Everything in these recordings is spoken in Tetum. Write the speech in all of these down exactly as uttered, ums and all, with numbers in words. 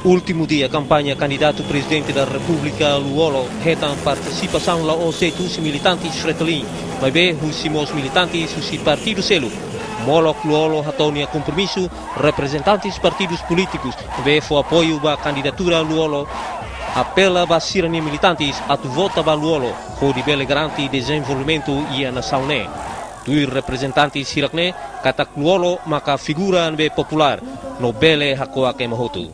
Últimu dia kampaña kandidatu Prezidente da Repúblika Lú-Olo hetan partisipasaun la'ós de'it husi militantes Fretilin, maibé husi mós militantes husi partidu seluk. Molok Lú-Olo hato'o nia kompromisu, reprezentantes partidus polítikus ne'ebé fó apoiu ba kandidatura Lú-Olo apela ba sira-nia militantes atu vota ba Lú-Olo hodi bele garante dezenvolvimentu iha nasaun ne'e. Tuir reprezentante sira-ne'e katak Lú-Olo maka figura ne'ebé populár no bele hako'ak ema hotu.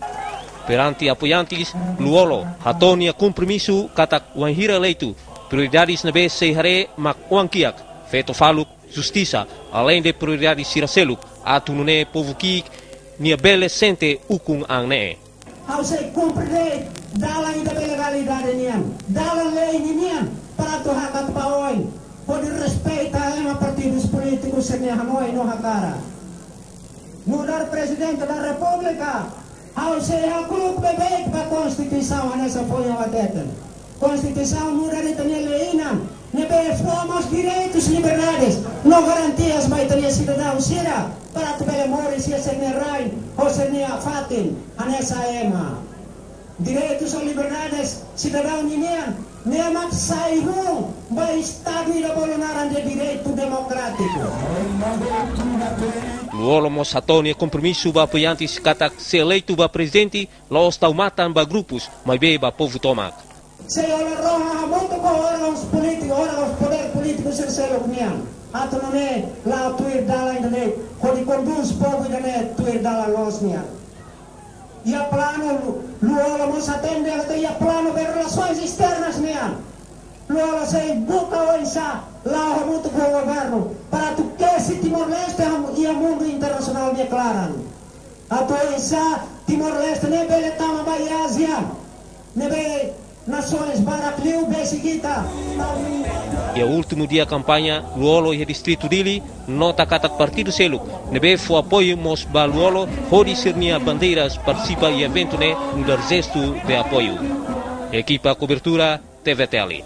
Perante apoiantes, Lú-Olo hato'o nia kompromisu katak wainhira eleitu, prioridades ne'ebé sei haree mak oan-kiak, feto-faluk, justisa, aleinde prioridade sira seluk, atu nune'e povu ki'ik nia bele sente ukun an ne'e. Ha'u sei kumpre dalan ida-ne'ebé legalidade nian, dalan lei ninian, para atu hakat ba oin, hodi respeita ema partidus polítikus sira-nia hanoin no hakarak. Nu'udar Prezidente da Repúblika, ha'u sei hakru'uk beibeik ba Konstituisaun hanesan foin ha'u hateten. Konstituisaun nu'udar ita-nia lei-inan, ne'ebé fó mós direitus, liberdades no garantias ba ita-nia sidadaun sira, para atu bele moris iha sira-nia rain ho sira-nia fatin hanesan ema. Direitus ho liberdades sidadaun ninian, ne'e mak sai hun ba Estadu ida bolu naran de direitu demokrátiku. Lú-Olo mós hato'o nia kompromisu ba apoiantes katak se eleitu ba prezidente, la'ós tau matan ba grupus, maibé ba povu tomak. Sei hola rohan hamutuk ho órgauns polítiku, órgauns podér polítiku sira seluk nian, atu nune'e la'o tuir dalan ida-ne'e, hodi kondús povu ida-ne'e tuir dalan loos nian. Iha planu Lú-, Lú-Olo mós hateten katak iha planu ba relasoens esternas nian, Lú-Olo sei buka oinsá la'o hamutuk ho governu para atu kesi Timor-Leste iha mundu internasionál nia klaran. Atu oinsá Timor-Leste ne'e bele tama ba iha ASEAN, ne'ebé nasoens barak liu besik ita. Iha últimu dia kampaña, Lú-Olo iha distritu Dili nota katak partidu seluk ne'ebé fó apoiu mós ba Lú-Olo hodi sira-nia bandeiras partisipa iha eventu ne'e nu'udar jestu de apoiu. Ekipa kobertura, TVTL.